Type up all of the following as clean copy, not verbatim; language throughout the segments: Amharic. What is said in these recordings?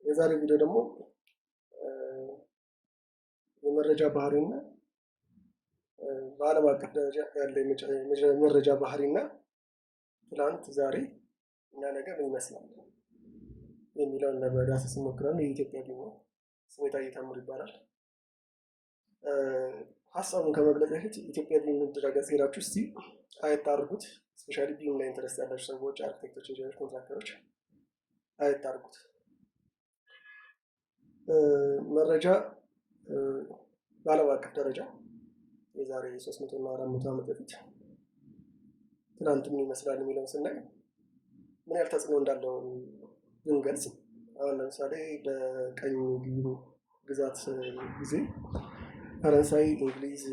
የዛሬ ቪዲዮ ደግሞ የመረጃ ባህሪና በዓለም አቀፍ ደረጃ ያለ የመረጃ ባህሪና ትላንት፣ ዛሬ እና ነገ ምን ይመስላል የሚለውን ለመዳሰስ እንሞክራለን። የኢትዮጵያ BIM ነው። ስሜ ታዬ ታምሩ ይባላል። ሀሳቡን ከመግለጽ በፊት ኢትዮጵያ BIM ድረገጽ ሄዳችሁ እስቲ አየት አድርጉት። Especially BIM ላይ interest ያላችሁ ሰዎች፣ አርኪቴክቶች፣ ኢንጂነሮች፣ ኮንትራክተሮች አየት አድርጉት። መረጃ በዓለም አቀፍ ደረጃ የዛሬ 300 እና 400 ዓመት በፊት ትናንት ምን ይመስላል የሚለውን ስናይ ምን ያህል ተጽዕኖ እንዳለው ብንገልጽ፣ አሁን ለምሳሌ በቀኝ ግዛት ጊዜ ፈረንሳይ፣ እንግሊዝ፣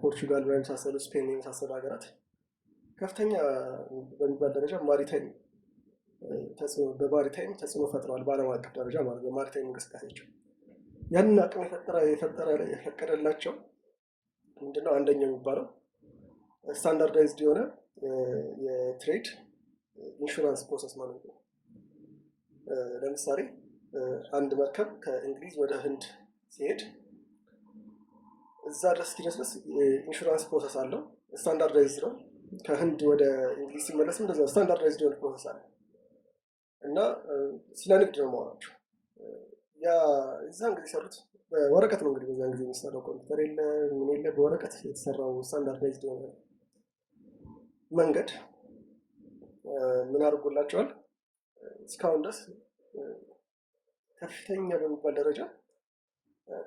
ፖርቹጋል የመሳሰሉ፣ ስፔን የመሳሰሉ ሀገራት ከፍተኛ በሚባል ደረጃ maritime ተጽዕኖ በ maritime ተጽዕኖ ፈጥረዋል። በዓለም አቀፍ ደረጃ ማለት በ maritime እንቅስቃሴያቸው ያንን አቅም የፈቀደላቸው ምንድነው? አንደኛው የሚባለው standardized የሆነ የ trade insurance process ማለት ነው። ለምሳሌ አንድ መርከብ ከእንግሊዝ ወደ ህንድ ሲሄድ እዛ ድረስ እስኪደርስ ድረስ insurance process አለው፣ standardized ነው። ከህንድ ወደ እንግሊዝ ሲመለስም እንደዛ standardized የሆነ process አለ። እና ስለ ንግድ ነው የማወራቸው። ያ እዛን ጊዜ የሰሩት በወረቀት ነው። እንግዲህ በዛን ጊዜ የሚሰራው ኮምፒውተር የለ፣ ምን የለ፣ በወረቀት የተሰራው standardized የሆነ መንገድ ምን አድርጎላቸዋል? እስካሁን ድረስ ከፍተኛ በሚባል ደረጃ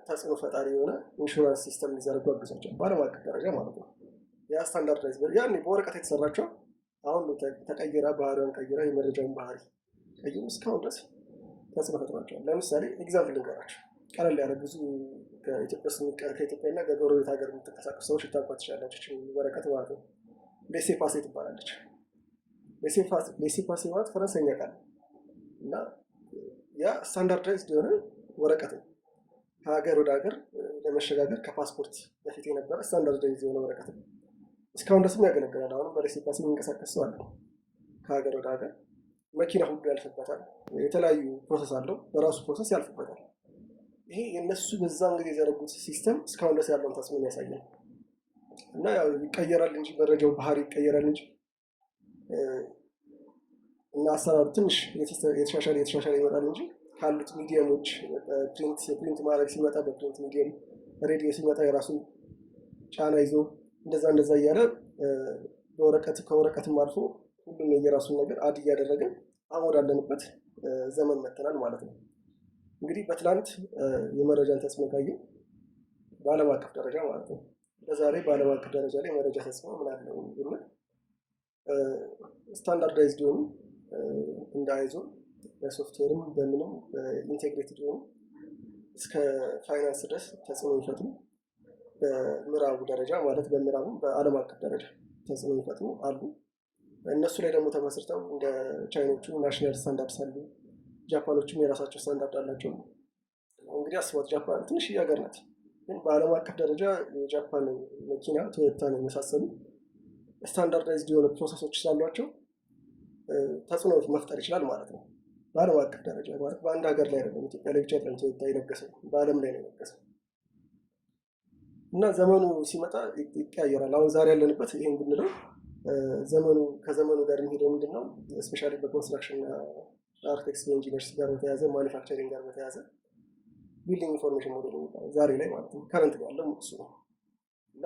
ተጽዕኖ ፈጣሪ የሆነ insurance system ሊዘረጉ አግዟቸዋል፣ በዓለም አቀፍ ደረጃ ማለት ነው። ያ standardize ያኔ በወረቀት የተሰራቸው አሁን ተቀይራ፣ ባህሪዋን ቀይራ፣ የመረጃውን ባህሪ ቀይሮ እስካሁን ድረስ ተጽዕኖ ፈጥሯቸዋል። ለምሳሌ example ልንገራችሁ፣ ቀለል ያለ። ብዙ ከኢትዮጵያ ውስጥ፣ ከኢትዮጵያና ከጎረቤት ሀገር የምትንቀሳቀሱ ሰዎች ልታውቋት ትችላላችሁ። ወረቀት ማለት ነው። ሌሴ ፓሴ ትባላለች። ሌሴ ፓሴ ማለት ፈረንሳይኛ ቃል እና ያ standardized የሆነ ወረቀት ነው። ከሀገር ወደ ሀገር ለመሸጋገር ከፓስፖርት በፊት የነበረ standardized የሆነ ወረቀት ነው። እስካሁን ድረስም ያገለግላል። አሁንም በሌሴ ፓሴ የሚንቀሳቀስ ሰው አለ። ከሀገር ወደ ሀገር መኪና ሁሉ ያልፍበታል። የተለያዩ process አለው። በራሱ process ያልፍበታል። ይሄ የእነሱ በዛን ጊዜ የዘረጉት system እስካሁን ድረስ ያለውን ተጽዕኖ ያሳያል። እና ያው ይቀየራል እንጂ፣ መረጃው ባህሪ ይቀየራል እንጂ እና አሰራሩ ትንሽ የተሻሻለ የተሻሻለ ይመጣል እንጂ ካሉት medium ኦች print ማድረግ ሲመጣ በ print medium፣ ሬዲዮ ሲመጣ የራሱን ጫና ይዞ እንደዛ እንደዛ እያለ በወረቀት ከወረቀትም አልፎ ሁሉም የየራሱን ነገር add እያደረገ አሁን ወዳለንበት ዘመን መጥተናል ማለት ነው። እንግዲህ በትላንት የመረጃን ተጽዕኖ ካየን በዓለም አቀፍ ደረጃ ማለት ነው። በዛሬ በዓለም አቀፍ ደረጃ ላይ የመረጃ ተጽዕኖ ምን አለው ብንል standardized የሆኑ እንደ ISO በሶፍትዌርም በምንም integrated የሆኑ እስከ ፋይናንስ ድረስ ተጽዕኖ የሚፈጥሩ፣ በምዕራቡ ደረጃ ማለት በምዕራቡ በዓለም አቀፍ ደረጃ ተጽዕኖ የሚፈጥሩ አሉ። እነሱ ላይ ደግሞ ተመስርተው እንደ ቻይኖቹ national standards አሉ። ጃፓኖችም የራሳቸው ስታንዳርድ አላቸው። እንግዲህ አስቧት፣ ጃፓን ትንሽዬ ሀገር ናት። ግን በዓለም አቀፍ ደረጃ የጃፓን መኪና ቶዮታን የመሳሰሉ standardized የሆነ process ኦች ስላሏቸው ተጽዕኖ መፍጠር ይችላል ማለት ነው። በዓለም አቀፍ ደረጃ ማለት በአንድ ሀገር ላይ አይደለም፣ ኢትዮጵያ ላይ ብቻ አይደለም ቶዮታ የነገሰው፣ በዓለም ላይ ነው የነገሰው። እና ዘመኑ ሲመጣ ይቀያየራል። አሁን ዛሬ ያለንበት ይሄን ብንለው ዘመኑ ከዘመኑ ጋር የሚሄደው ምንድን ነው? Especially በ construction፣ architects፣ engineers ጋር በተያዘ፣ manufacturing ጋር በተያዘ building information model የሚባለው ዛሬ ላይ ማለት ነው current ያለው እሱ ነው። እና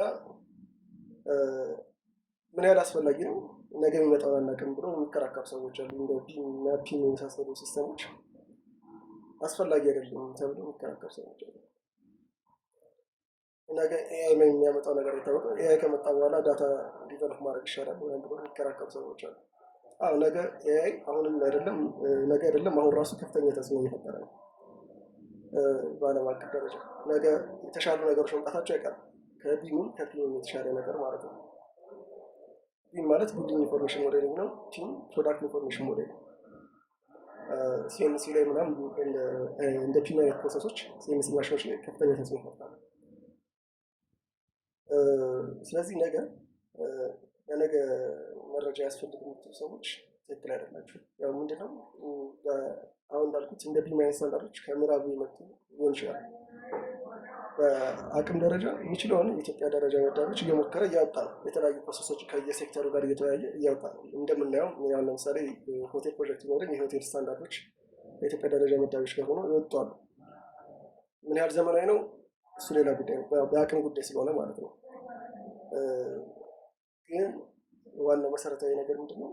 ምን ያህል አስፈላጊ ነው፣ ነገ የሚመጣውን አናውቅም ብሎ የሚከራከሩ ሰዎች አሉ። እንደ BIM እና PIM የመሳሰሉ system ኦች አስፈላጊ አይደለም ተብሎ የሚከራከሩ ሰዎች አሉ። ነገ AI የሚያመጣው ነገር አይታወቅም። AI ከመጣ በኋላ data develop ማድረግ ይሻላል ወይም ብሎ የሚከራከሩ ሰዎች አሉ። አዎ፣ ነገ AI አሁንም አይደለም፣ ነገ አይደለም፣ አሁን ራሱ ከፍተኛ ተጽዕኖ እየፈጠረ ነው በዓለም አቀፍ ደረጃ። ነገ የተሻሉ ነገሮች መምጣታቸው አይቀርም። ከ BIM ኡም ከ PIM ኡም የተሻለ ነገር ማለት ነው። BIM ማለት building information modeling ነው። PIM product information modeling። CNC ላይ ምናምን እንደ PIM አይነት process ኦች CNC ማሽኖች ላይ ከፍተኛ ተጽዕኖ ይፈጥራሉ። ስለዚህ ነገ ለነገ መረጃ ያስፈልግ የምትሉ ሰዎች ትክክል አይደላችሁ። ያው ምንድነው፣ አሁን እንዳልኩት እንደ BEAM አይነት ስታንዳርዶች ከምዕራቡ የመጡ ሊሆን ይችላል። በአቅም ደረጃ የሚችለውን የኢትዮጵያ ደረጃ መዳቢዎች እየሞከረ እያወጣ ነው። የተለያዩ process ኦች ከየሴክተሩ ጋር እየተወያየ እያወጣ ነው። እንደምናየው አሁን ለምሳሌ ሆቴል ፕሮጀክት ቢኖረኝ የሆቴል ስታንዳርዶች ከኢትዮጵያ ደረጃ መዳቢዎች ጋር ሆኖ ይወጡ አሉ። ምን ያህል ዘመናዊ ነው እሱ ሌላ ጉዳይ ነው፣ በአቅም ጉዳይ ስለሆነ ማለት ነው። ግን ዋናው መሰረታዊ ነገር ምንድነው?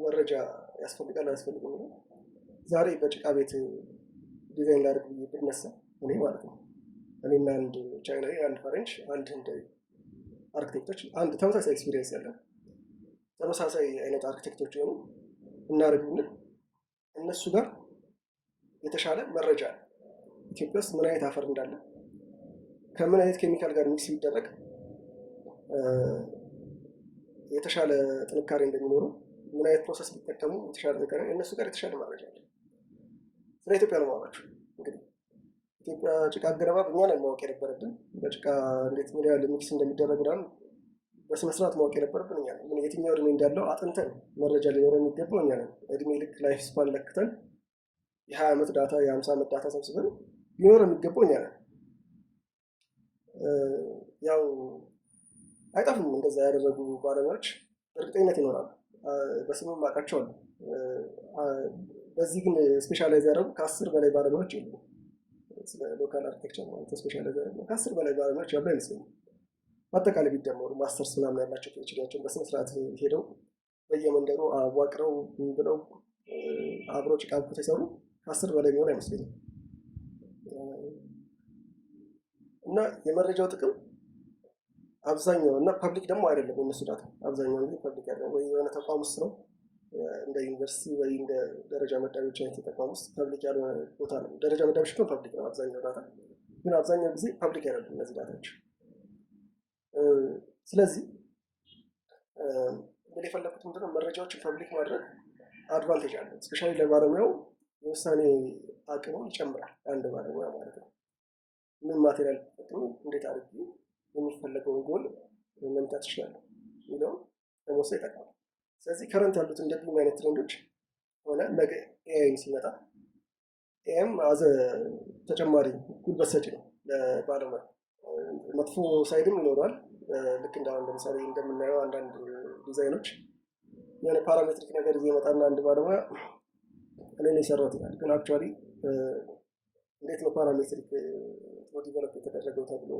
መረጃ ያስፈልጋል አያስፈልግም ነው። ዛሬ በጭቃ ቤት ዲዛይን ላድርግ ብዬ ብነሳ እኔ ማለት ነው፣ እኔና አንድ ቻይናዊ፣ አንድ ፈረንጅ፣ አንድ ህንዳዊ አርክቴክቶች፣ አንድ ተመሳሳይ experience ያለን፣ ተመሳሳይ አይነት አርክቴክቶች የሆኑ እናደርግ ብንል እነሱ ጋር የተሻለ መረጃ አለ። ኢትዮጵያ ውስጥ ምን አይነት አፈር እንዳለ፣ ከምን አይነት ኬሚካል ጋር mix ቢደረግ የተሻለ ጥንካሬ እንደሚኖረው፣ ምን አይነት process ቢጠቀሙ የተሻለ ጥንካሬ፣ እነሱ ጋር የተሻለ መረጃ አለ። ስለ ኢትዮጵያ ነው የማወራችሁ። እንግዲህ ኢትዮጵያ ጭቃ አገነባብ እኛ ነን ማወቅ የነበረብን። በጭቃ እንዴት ምን ያህል mix እንደሚደረግ ምናምን በስነስርዓት ማወቅ የነበረብን እኛ ነን። ምን የትኛው እድሜ እንዳለው አጥንተን መረጃ ሊኖረው የሚገባው እኛ ነን። እድሜ ልክ life span ለክተን የ20 ዓመት data፣ የ50 ዓመት data ሰብስበን ሊኖረው የሚገባው እኛ ነን። ያው አይጠፉም፣ እንደዛ ያደረጉ ባለሙያዎች በእርግጠኝነት ይኖራሉ። በስምም አውቃቸዋለሁ። በዚህ ግን specialize ያደረጉ ከ10 በላይ ባለሙያዎች የሉም። ስለ local architecture ማለት specialize ያደረጉ ከ10 በላይ ባለሙያዎች ያሉ አይመስለኝም። በአጠቃላይ ቢደመሩ ማስተርስ ምናምን ያላቸው፣ PhD ያቸውን በስነስርዓት ሄደው በየመንደሩ አዋቅረው ብለው አብረው ጭቃ አብኩተው የሰሩ ከ10 በላይ የሚሆን አይመስለኝም። እና የመረጃው ጥቅም አብዛኛው እና public ደግሞ አይደለም የእነሱ data። አብዛኛው ጊዜ public አይደለም፣ ወይ የሆነ ተቋም ውስጥ ነው፣ እንደ ዩኒቨርሲቲ ወይ እንደ ደረጃ መዳቢዎች አይነት ተቋም ውስጥ public ያልሆነ ቦታ ነው። ደረጃ መዳቢዎች ግን public ነው አብዛኛው data፣ ግን አብዛኛው ጊዜ public አይደሉም እነዚህ data ዎች። ስለዚህ ምን የፈለኩት ምንድነው፣ መረጃዎችን public ማድረግ advantage አለው። Especially ለባለሙያው የውሳኔ አቅሙን ይጨምራል። አንድ ባለሙያ ማለት ነው ምን material ተጠቅሜ እንዴት አድርጌ የሚፈለገውን ጎል መምታት ይችላለሁ የሚለውን ለመወሰን ይጠቅማል። ስለዚህ current ያሉት እንደ BIM አይነት trend ኦች ሆነ ነገ AI ም ሲመጣ AI ም as a ተጨማሪ ጉልበት ሰጪ ነው ለባለሙያ። መጥፎ side ም ይኖረዋል። ልክ እንደ አሁን ለምሳሌ እንደምናየው አንዳንድ ዲዛይኖች የሆነ parametric ነገር ይዞ ይመጣና አንድ ባለሙያ እኔ ነው የሰራሁት ይላል። ግን actually እንዴት ነው parametric develop የተደረገው ተብሎ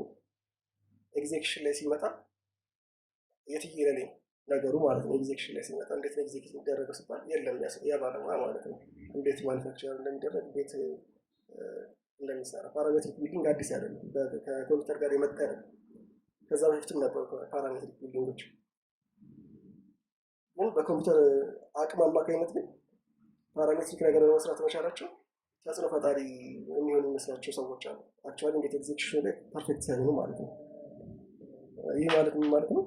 execution ላይ ሲመጣ የትየለሌ ነው ነገሩ ማለት ነው። Execution ላይ ሲመጣ እንዴት ነው execute የሚደረገው ሲባል የለም ያ ባለሙያ ማለት ነው። እንዴት manufacture እንደሚደረግ፣ እንዴት እንደሚሰራ። Parametric building አዲስ አይደለም፣ ከኮምፒውተር ጋር የመጣ አይደለም። ከዛ በፊትም ነበሩ parametric building ኦች። ግን በኮምፒውተር አቅም አማካኝነት ግን parametric ነገር በመስራት መቻላቸው ተጽዕኖ ፈጣሪ የሚሆኑ የሚመስላቸው ሰዎች አሉ። Actually እንዴት execution ላይ perfect ሳይሆኑ ማለት ነው። ይህ ማለት ምን ማለት ነው?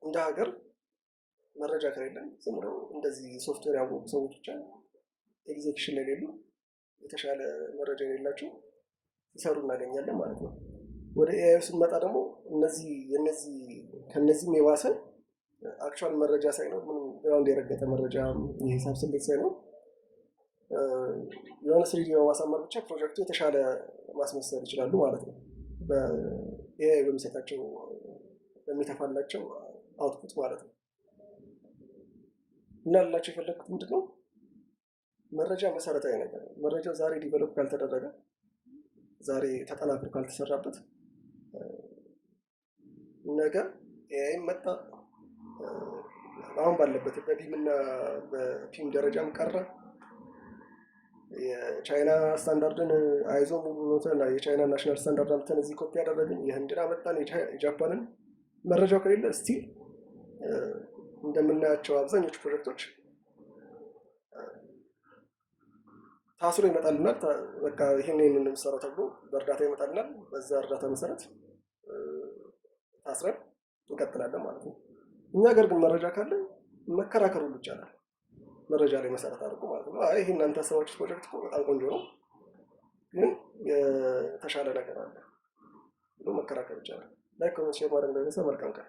እንደ ሀገር መረጃ ከሌለን ዝም ብለው እንደዚህ ሶፍትዌር ያወቁ ሰዎች ብቻ execution ላይ የሌሉ፣ የተሻለ መረጃ የሌላቸው ሲሰሩ እናገኛለን ማለት ነው። ወደ AI ስንመጣ ደግሞ እነዚህ የነዚህ ከነዚህም የባሰ actual መረጃ ሳይኖር፣ ምንም ground የረገጠ መረጃ፣ የሂሳብ ስሌት ሳይኖር የሆነ 3D በማሳመር ብቻ ፕሮጀክቱ የተሻለ ማስመሰል ይችላሉ ማለት ነው። በ AI በሚሰጣቸው፣ በሚተፋላቸው output ማለት ነው። እና ልላቸው የፈለግኩት ምንድን ነው፣ መረጃ መሰረታዊ ነገር ነው። መረጃው ዛሬ develop ካልተደረገ፣ ዛሬ ተጠናክሮ ካልተሰራበት ነገ AI ም መጣ፣ አሁን ባለበት በ BIM እና በ PIM ደረጃም ቀረ፣ የቻይና ስታንዳርድን ISO ሙሉ የቻይና national standard አምጥተን እዚህ ኮፒ ያደረግን፣ የህንድን አመጣን፣ የጃፓንን፣ መረጃው ከሌለ still እንደምናያቸው አብዛኞቹ ፕሮጀክቶች ታስሮ ይመጣልናል። በቃ ይህን ይህንን የምሰራው ተብሎ በእርዳታ ይመጣልናል። በዛ እርዳታ መሰረት ታስረን እንቀጥላለን ማለት ነው። እኛ ሀገር ግን መረጃ ካለ መከራከር ሁሉ ይቻላል። መረጃ ላይ መሰረት አድርጎ ማለት ነው። አይ ይህ እናንተ ያሰባችሁት ፕሮጀክት እኮ በጣም ቆንጆ ነው፣ ግን የተሻለ ነገር አለ ብሎ መከራከር ይቻላል። Like፣ comment፣ share ማድረግ እንዳይረሳ። መልካም ቀን።